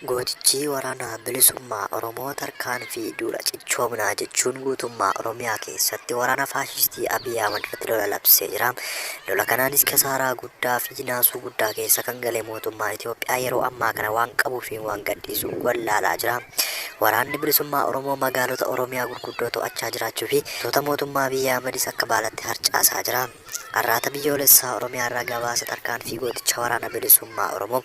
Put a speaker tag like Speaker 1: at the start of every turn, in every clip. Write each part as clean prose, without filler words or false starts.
Speaker 1: Gootichi Waraana Bilisummaa Oromoo tarkaanfii duula cichoominaa jechuun guutummaa Oromiyaa keessatti waraana faashistii Abiy Ahmad irratti lola labsee jira. Lola kanaanis kasaaraa guddaa fi naasuu guddaa keessa kan gale mootummaan Itoophiyaa yeroo ammaa kana waan qabuu fi waan gadhiisu wallaalaa jira. Waraanni Bilisummaa Oromoo magaalota Oromiyaa gurguddoo to'achaa jiraachuu fi toota mootummaa Abiy Ahmadis akka baalatti harcaasaa jira. Arraata Biyyoolessaa Oromiyaa irraa gabaasa tarkaanfii gooticha Waraana Bilisummaa Oromoo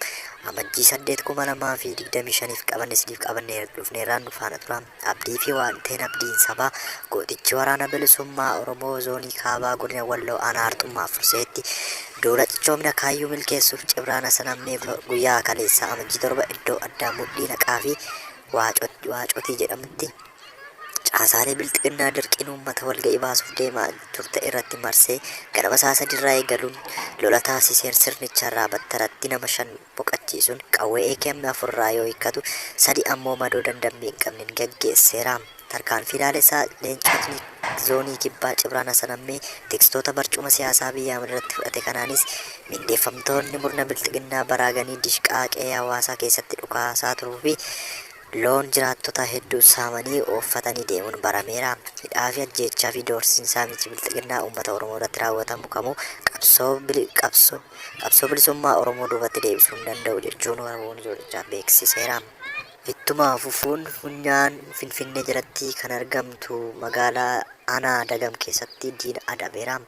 Speaker 1: Amajjii 8, 2025f qabanne isiniif qabannee dhufneerraan nu faana turaa. Abdii fi Waanteen Abdiin Sabaa gootichi Waraana Bilisummaa Oromoo Zoonii Kaabaa Godina Walloo Aanaa Harxummaa Furseetti duula cichoomina kaayyoo milkeessuuf Cibraan Hasanammee guyyaa kaleessaa Amajjii 7 iddoo addaa Mudhii Naqaa fi Waacotii jedhamutti Caasaalee Bilxiginnaa dirqiin uummata walga'ii baasuuf deemaa turte irratti marsee ganama sa'a 3 irraa eegaluun lola taasiseen sirnicharraa battalatti nama 5 boqachiisuun qawwee AKM 4 irraa yoo hiikkatu 3 ammoo madoo dandammii hin qabneen gaggeesseera. Tarkaanfii laalessaa leencotni Zoonii Kibbaa Cibraan Hasanammee tiksitoota barcuma siyaasaa Abiy Ahimad irratti fudhate kanaanis mindeeffamtoonni murna Bilxiginnaa baraaganii dishqaa qe'ee hawaasaa keessatti dhukaasaa turuu fi Loon jiraattotaa hedduu saamanii ooffatanii deemuun barameera. Hidhaafi ajjeechaafi doorsiin saamichi Bilxiginnaa uummata Oromoo irratti raawwatamu kamuu qabsoo qabsoo qabsoo bilisummaa Oromoo duubatti deebisuu hin danda'u jechuun WBOn zoonichaa beeksiseera. Ittuma fufuun funyaan Finfinnee jalatti kan argamtu magaalaa Aanaa Dagam keessatti diina adabeera.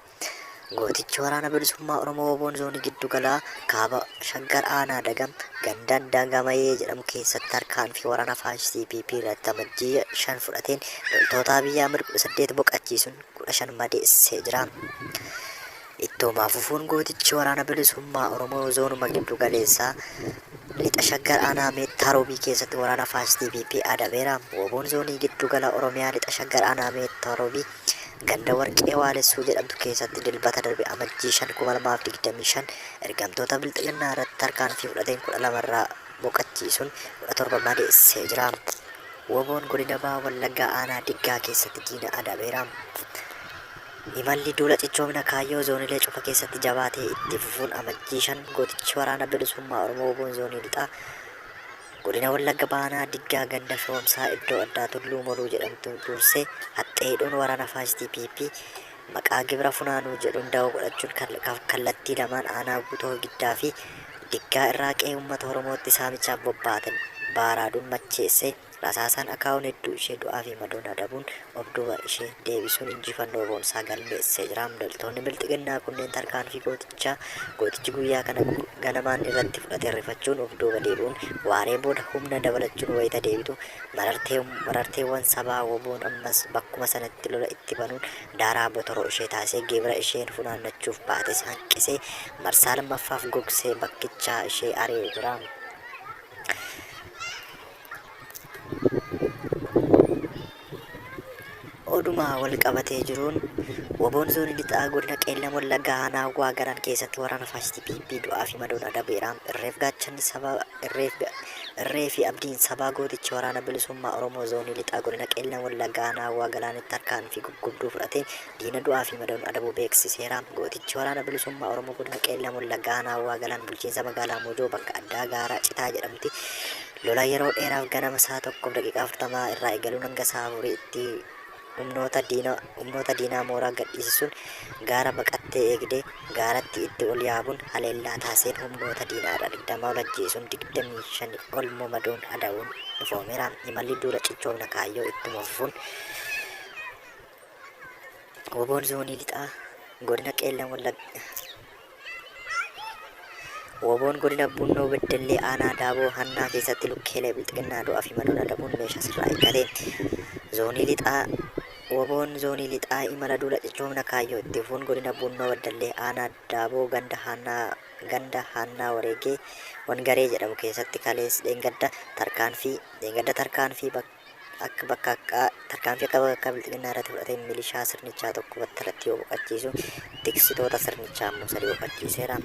Speaker 1: Gootichi Waraana Bilisummaa Oromoo Woboon Zoonii Giddu Galaa Kaaba Shaggar Aanaa Dagam ganda Dangamayee jedhamu keessatti tarkaanfii waraana faashistii PP irratti Amajjii 5 fudhateen loltoota Abiy Ahmed 18 boqachiisuun 15 madeessee jira. Ittuma fufuun gootichi Waraana Bilisummaa Oromoo Zoonuma Giddu Galeessaa Lixa Shaggar Aanaa Meettaa Roobii keessatti waraana faashistii PP adabeera. Woboon Zoonii Giddu Gala Oromiyaa Lixa Shaggar Aanaa Meettaa Roobii Ganda Warqee Waalessuu jedhamtu keessatti Dilbata darbe Amajjii 5, 2025 ergamtoota Bilxiginnaa irratti tarkaanfii fudhateen 12 irraa boqachiisuun 17 madeessee jira. Woboon Godina Baha Wallaggaa Aanaa Diggaa keessatti diina adabeera. Imalli duula cichoomina kaayyoo zoonilee cufa keessatti jabaatee itti fufuun Amajjii 5 gootichi Waraana Bilisummaa Oromoo Woboon Zoonii Lixaa Godina Wallagga Baha Aanaa Diggaa ganda Firoomsaa iddoo addaa Tulluu Moluu jedhamtu dursee haxxee hidhuun waraana faashistii PP maqaa gibira funaanuu jedhuun dawoo godhachuun kallattii lamaan aanaa Guutoo Giddaa fi Diggaa irraa qe'ee uummata Oromootti saamichaaf bobbaaten baaraaduun macheessee rasaasaan akaawuun hedduu ishee du'aa fi madoon adabuun of duuba ishee deebisuun injifannoo boonsaa galmeessee jira. Loltoonni Bilxiginnaa kunneen tarkaanfii gootichaa gootichi guyyaa kana ganamaan irratti fudhate rifachuun of duuba deebi'uun waaree booda humna dabalachuun wayita deebitu marartee mararteewwan sabaa WBOn ammas bakkuma sanatti lola itti banuun daaraa botoroo ishee taasisee gibira isheen funaannachuuf baates hanqisee marsaa lammaffaaf gogsee bakkichaa ishee ari'ee jira. Oduma wal qabatee jiruun WBOn Zoonii Lixaa Godina Qeellam Wallaggaa Aanaa Hawwaa Galaan keessatti waraana faashistii PP du'aa fi madoon adabeera. Irreef gaachanni saba irreef irree fi abdiin sabaa gootichi waraana bilisummaa Oromoo Zoonii Lixaa Godina Qeellam Wallaggaa Aanaa Hawwaa Galaanitti tarkaanfii guggubduu fudhateen diina du'aa fi madoon adabuu beeksiseera. Gootichi waraana bilisummaa Oromoo Godina Qeellam Wallaggaa Aanaa Hawwaa Galaan bulchiinsa magaalaa Mojoo bakka addaa Gaara Citaa jedhamutti Lola yeroo dheeraaf ganama sa'a 1:40 irraa eegaluun hanga sa'a 4tti humnoota diina humnoota diinaa mooraa gadhiisisuun gaara baqattee eegdee gaaratti itti ol yaabuun haleellaa taasiseen humnoota diinaa irraa 20 ol ajjeesuun 25 ol immoo madoon adabuun ifoomeera. Imalli duula cichoomina kaayyoo ittuma fufuun WBOn Zoonii Lixaa Godina Qeellam Wallaggaa WBOn Godina Buunnoo Beddellee Aanaa Daaboo Hannaa keessatti lukkeelee Bilxiginnaa du'aa fi madoon adabuun meeshaa sirraa hiikkate. Zoonii Lixaa WBOn Zoonii Lixaa imala duula cichoomina kaayyoo itti fufuun Godina Buunnoo Baddallee Aanaa Daaboo ganda Haannaa ganda Haannaa Wareegee Wangaree jedhamu keessatti kalees dheengadda tarkaanfii dheengadda tarkaanfii bakka Akka bakka akka tarkaanfii akka bakka Bilxiginnaa irratti fudhateen milishaa sirnichaa tokko battalatti yoo boqachiisu, tiksitoota sirnichaa ammoo sadi boqachiiseera.